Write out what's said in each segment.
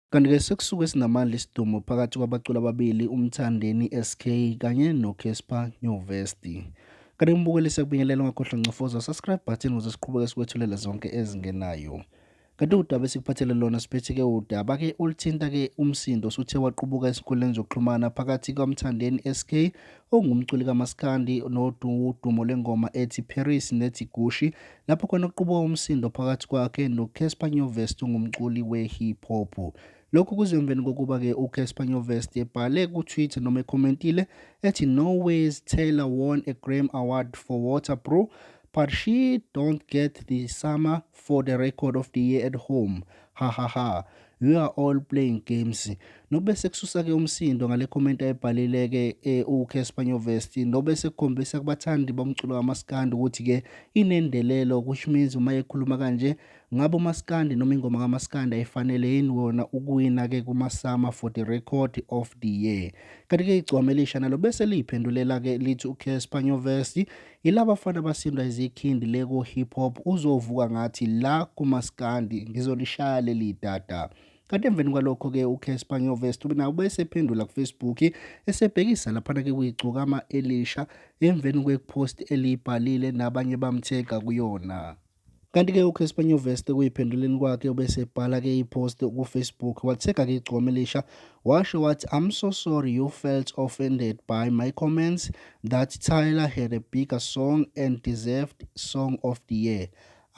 Kanti-ke sekusuke sinamandla isidumo phakathi kwabaculi ababili uMthandeni SK kanye noCassper Nyovest. Kanti mbukeli, siyakubingelela, ungakhohlwa ncofoza subscribe button ukuze siqhubeke sikwethulela zonke ezingenayo. Kanti udaba esikuphathele lona, siphethe-ke udaba-ke oluthinta-ke umsindo osuthe waqubuka ezinkundleni zokuxhumana phakathi kwaMthandeni SK, ongumculi kaMaskandi nodumo lwengoma ethi Paris nethi Gushi, lapho khona kuqubuka umsindo phakathi kwakhe noCassper Nyovest, ongumculi we-hip hop. Lokhu kuze emveni kokuba-ke uCassper Nyovest ebhale ku-Twitter noma ekhomentile ethi, "No ways Taylor won a Grammy Award for Water Bro, but she don't get the SAMA for the Record of the Year at home. Ha ha ha. You are all playing games." Nobese kususa-ke umsindo ngale comment ayibhalile-ke uCassper Nyovest, nobese kukhombisa kubathandi bomculo kamaskandi ukuthi-ke inendelelo, which means uma ekhuluma kanje, ngabe umaskandi noma ingoma kamaskandi ayifanele yini wona ukuwina-ke kuma-SAMA for the Record of the Year? Kanti-ke Igcokama Elisha nalo bese liyiphendulela-ke lithi uCassper Nyovest yilaba bafana basindwa izikhindi le ko-hip hop, uzovuka ngathi la kumaskandi ngizolishaya leli dada. Kanti emveni kwalokho-ke uCassper Nyovest nawo bese ephendula ku-Facebook, esebhekisa laphana-ke kwiGcokama Elisha emveni kwe-post eliyibhalile nabanye bamthega kuyona. Kanti-ke uCassper Nyovest ekuyiphenduleni kwakhe ubesebhala-ke i-post ku-Facebook, wathega-ke Igcokama Elisha, washo wathi, "I'm so sorry you felt offended by my comments that Tyler had a bigger song and deserved Song of the Year.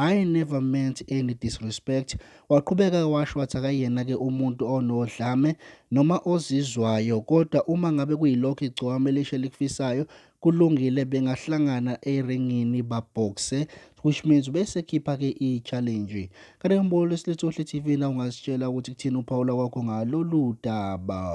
I never meant any disrespect." Waqhubeka washo wathi akayena-ke umuntu onodlame noma ozizwayo, kodwa uma ngabe kuyilokho Igcokama Elisha elikufisayo, kulungile, bengahlangana eringini babhokse, which means bese khipha-ke i-challenge. Kanti mbukeli wesilethu Ohle TV, na ungasitshela ukuthi kuthini uphawula kwakho ngalolu daba.